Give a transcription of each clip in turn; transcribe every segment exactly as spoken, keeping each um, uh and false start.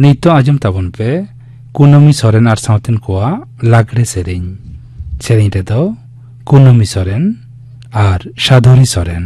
ᱱᱤᱛᱚᱜ ᱟᱸᱡᱚᱢ ᱛᱟᱵᱚᱱ ᱯᱮ ᱠᱩᱱᱟᱹᱢᱤ ᱥᱚᱨᱮᱱ ᱟᱨ ᱥᱟᱶᱛᱮᱱ ᱠᱚᱣᱟᱜ ᱞᱟᱜᱽᱲᱮ ᱥᱮᱨᱮᱧ᱾ ᱥᱮᱨᱮᱧ ᱨᱮᱫᱚ ᱠᱩᱱᱟᱹᱢᱤ ᱥᱚᱨᱮᱱ ᱟᱨ ᱥᱟᱫᱷᱩᱨᱤ ᱥᱚᱨᱮᱱ᱾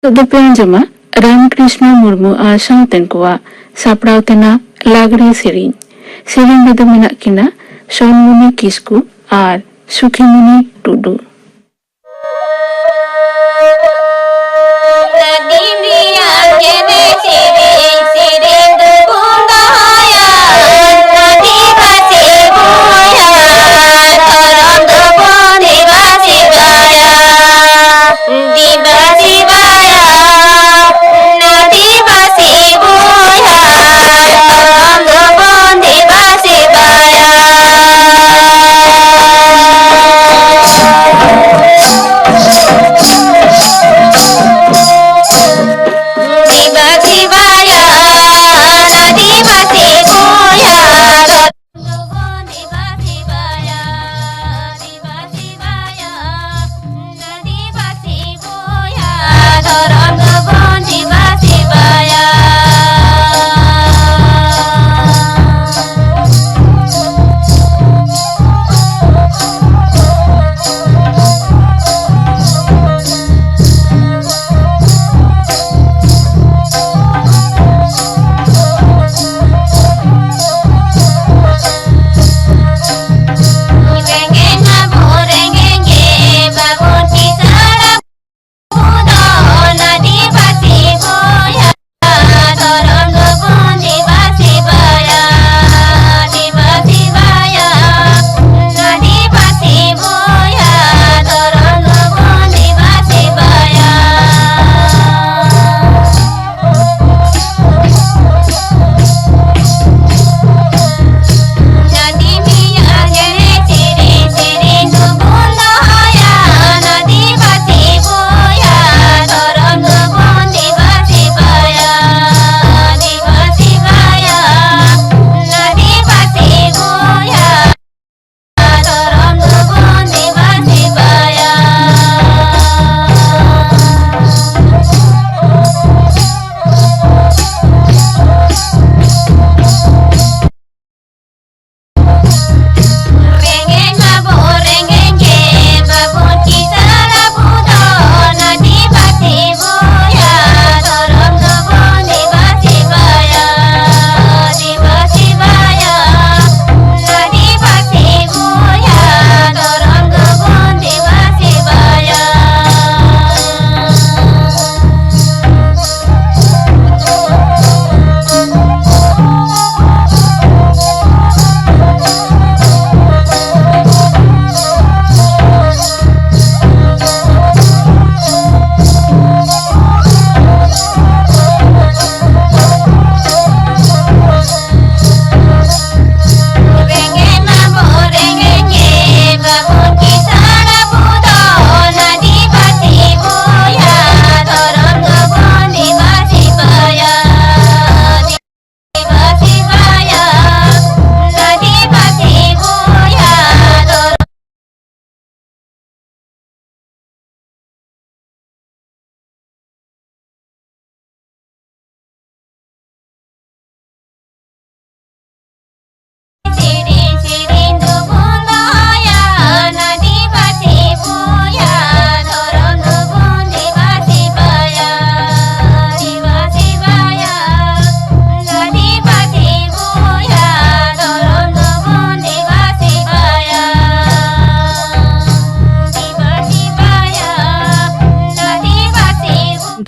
ᱱᱤᱛᱚᱜ ᱫᱚᱯᱮ ᱟᱸᱡᱚᱢᱟ ᱨᱟᱢᱠᱨᱤᱥᱱᱚ ᱢᱩᱨᱢᱩ ᱟᱨ ᱥᱟᱶᱛᱮᱱ ᱠᱚᱣᱟᱜ ᱥᱟᱯᱲᱟᱣ ᱛᱮᱱᱟᱜ ᱞᱟᱜᱽᱲᱮ ᱥᱮᱨᱮᱧ᱾ ᱥᱮᱨᱮᱧ ᱨᱮᱫᱚ ᱢᱮᱱᱟᱜ ᱠᱤᱱᱟ ᱥᱚᱱᱢᱩᱱᱤ ᱠᱤᱥᱠᱩ ᱟᱨ ᱥᱩᱠᱷᱤᱢᱩᱱᱤ ᱴᱩᱰᱩ᱾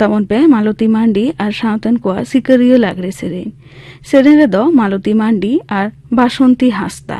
ᱛᱟᱵᱚᱱ ᱯᱮ ᱢᱟᱞᱚᱛᱤ ᱢᱟᱱᱰᱤ ᱟᱨ ᱥᱟᱶᱛᱮᱱ ᱠᱚᱣᱟᱜ ᱥᱤᱠᱟᱹᱨᱤᱭᱟᱹ ᱞᱟᱜᱽᱲᱮ ᱥᱮᱨᱮᱧ᱾ ᱥᱮᱨᱮᱧ ᱨᱮᱫᱚ ᱢᱟᱞᱚᱛᱤ ᱢᱟᱱᱰᱤ ᱟᱨ ᱵᱟᱥᱚᱱᱛᱤ ᱦᱟᱸᱥᱫᱟ᱾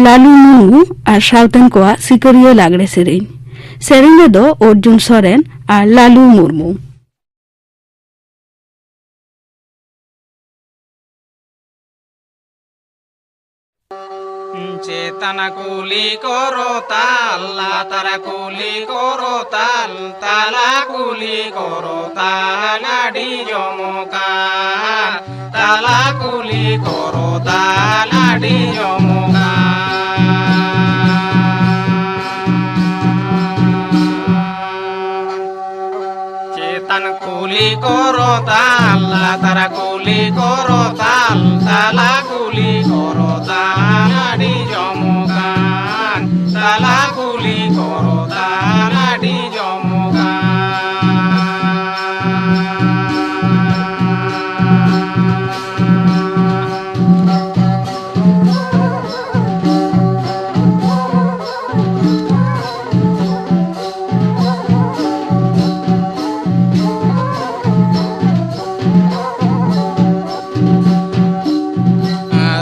ᱞᱟᱞᱩ ᱢᱩᱨᱢᱩ ᱟᱨ ᱥᱟᱶᱛᱮᱱ ᱠᱚᱣᱟᱜ ᱥᱤᱠᱟᱹᱨᱤᱭᱟᱹ ᱞᱟᱜᱽᱲᱮ ᱥᱮᱨᱮᱧ᱾ ᱥᱮᱨᱮᱧ ᱨᱮᱫᱚ ᱚᱨᱡᱩᱱ ᱥᱚᱨᱮᱱ ᱟᱨ ᱞᱟᱞᱩ ᱢᱩᱨᱢᱩ᱾ ᱪᱮᱛᱟᱱ ᱠᱩᱞᱤ ᱠᱚᱨᱚ ᱛᱟᱞ, ᱞᱟᱛᱟᱨ ᱠᱩᱞᱤ ᱠᱚᱨᱚ ᱛᱟᱞ, ᱛᱟᱞᱟ ᱠᱩᱞᱤ ᱠᱚᱨᱚ ᱛᱟᱞ ᱟᱹᱰᱤ ᱡᱚᱢᱚᱠᱟᱱ᱾ ᱛᱟᱞᱟ ᱠᱩᱞᱦᱤ ᱠᱚᱨᱚ ᱛᱟᱞ ᱟᱹᱰᱤ ᱡᱚᱢᱚᱠᱟᱱ᱾ ᱪᱮᱛᱟᱱ ᱠᱩᱞᱦᱤ ᱠᱚᱨᱚ ᱛᱟᱞ, ᱞᱟᱛᱟᱨ ᱠᱩᱞᱦᱤ ᱠᱚᱨᱚ ᱛᱟᱞ, ᱛᱟᱞᱟ ᱠᱩᱞᱦᱤ ᱠᱚᱨᱚ ᱛᱟᱞ ᱟᱹᱰᱤ ᱡᱚᱢᱚᱠᱟᱱ᱾ ᱛᱟᱞᱟ ᱠᱩᱞᱦᱤ ᱠᱚᱨᱚ ᱛᱟᱞ ᱟᱹᱰᱤ ᱡᱚᱢᱚᱠᱟᱱ᱾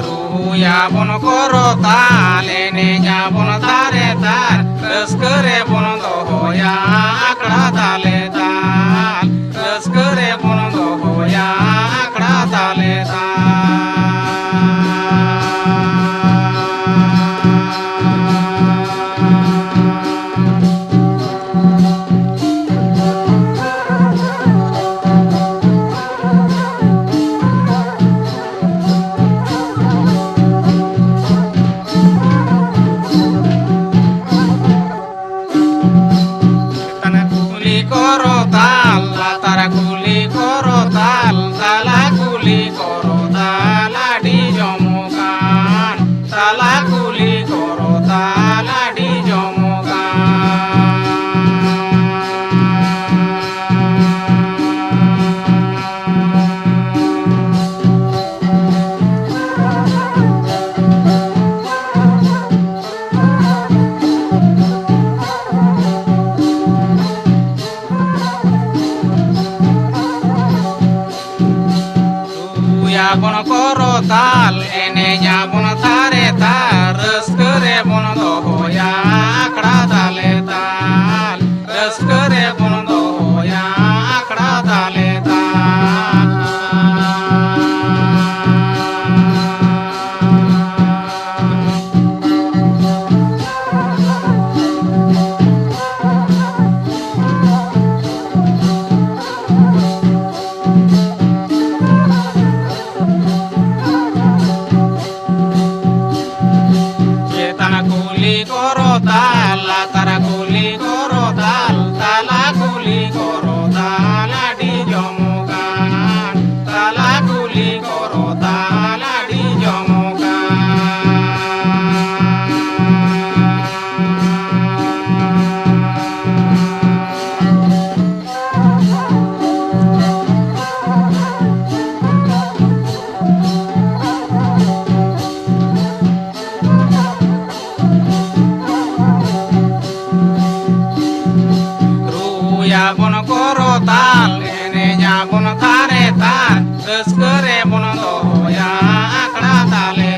ᱨᱩᱭᱟᱵᱚᱱ ᱠᱚᱨᱚ ᱛᱟᱞ, ᱮᱱᱮᱡᱟᱵᱚᱱ ᱛᱟᱨᱮ ᱛᱟᱨ, ᱨᱟᱹᱥᱠᱟᱹ ᱨᱮᱵᱚᱱ ᱫᱚᱦᱚᱭᱟ ᱟᱠᱷᱲᱟ ᱛᱟᱞᱮ ᱛᱟᱞ, ᱨᱟᱹᱥᱠᱟᱹ ᱨᱮᱵᱚᱱ ᱫᱚᱦᱚᱭᱟ ᱟᱠᱷᱲᱟ ᱛᱟᱞᱮ ᱛᱟᱞ᱾ ᱪᱮᱛᱟᱱ ᱠᱩᱞᱦᱤ ᱠᱚᱨᱚ ᱛᱟᱞ, ᱞᱟᱛᱟᱨ ᱠᱩᱞᱦᱤ ᱠᱚᱨᱚ ᱛᱟᱞ, ᱛᱟᱞᱟ ᱠᱩᱞᱦᱤ ᱠᱚᱨᱚ ᱛᱟᱞ ᱟᱹᱰᱤ ᱡᱚᱢᱚᱠᱟᱱ᱾ ᱛᱟᱞᱟ ᱠᱩᱞᱦᱤ ᱠᱚᱨᱚ ᱛᱟᱞ ᱟᱹᱰᱤ ᱡᱚᱢᱚᱠᱟᱱ᱾ ᱨᱩᱭᱟᱵᱚᱱ ᱠᱚᱨᱚ ᱛᱟᱞ, ᱮᱱᱮᱡᱟᱵᱚᱱ ᱛᱟᱨᱮ ᱛᱟᱞ, ᱨᱟᱹᱥᱠᱟᱹ ᱨᱮᱵᱚᱱ ᱫᱚᱦᱚᱭᱟ ᱟᱠᱷᱲᱟ ᱛᱟᱞᱮ ᱛᱟᱞ, ᱨᱟᱹᱥᱠᱟᱹ ᱨᱮᱵᱚᱱ ᱫᱚᱦᱚᱭᱟ ᱟᱠᱷᱲᱟ ᱛᱟᱞᱮ ᱛᱟᱞ᱾ ᱪᱮᱛᱟᱱ ᱠᱩᱞᱦᱤ ᱠᱚᱨᱚ ᱛᱟᱞ, ᱞᱟᱛᱟᱨ ᱠᱩᱞᱦᱤ ᱠᱚᱨᱚ ᱛᱟᱞ, ᱛᱟᱞᱟ ᱠᱩᱞᱦᱤ ᱠᱚᱨᱚ ᱛᱟᱞ ᱟᱹᱰᱤ ᱡᱚᱢᱚᱠᱟᱱ, ᱛᱟᱞᱟ ᱠᱩᱞᱦᱤ ᱠᱚᱨᱚ ᱛᱟᱞ ᱟᱹᱰᱤ ᱡᱚᱢᱚᱠᱟᱱ᱾ ᱨᱩᱭᱟᱵᱚᱱ ᱠᱚᱨᱚ ᱛᱟᱞ, ᱮᱱᱮᱡᱟᱵᱚᱱ ᱛᱷᱟᱨᱮ ᱛᱟᱞ, ᱨᱟᱹᱥᱠᱟᱹ ᱨᱮᱵᱚᱱ ᱫᱚᱦᱚᱭᱟ ᱟᱠᱷᱲᱟ ᱛᱟᱞᱮ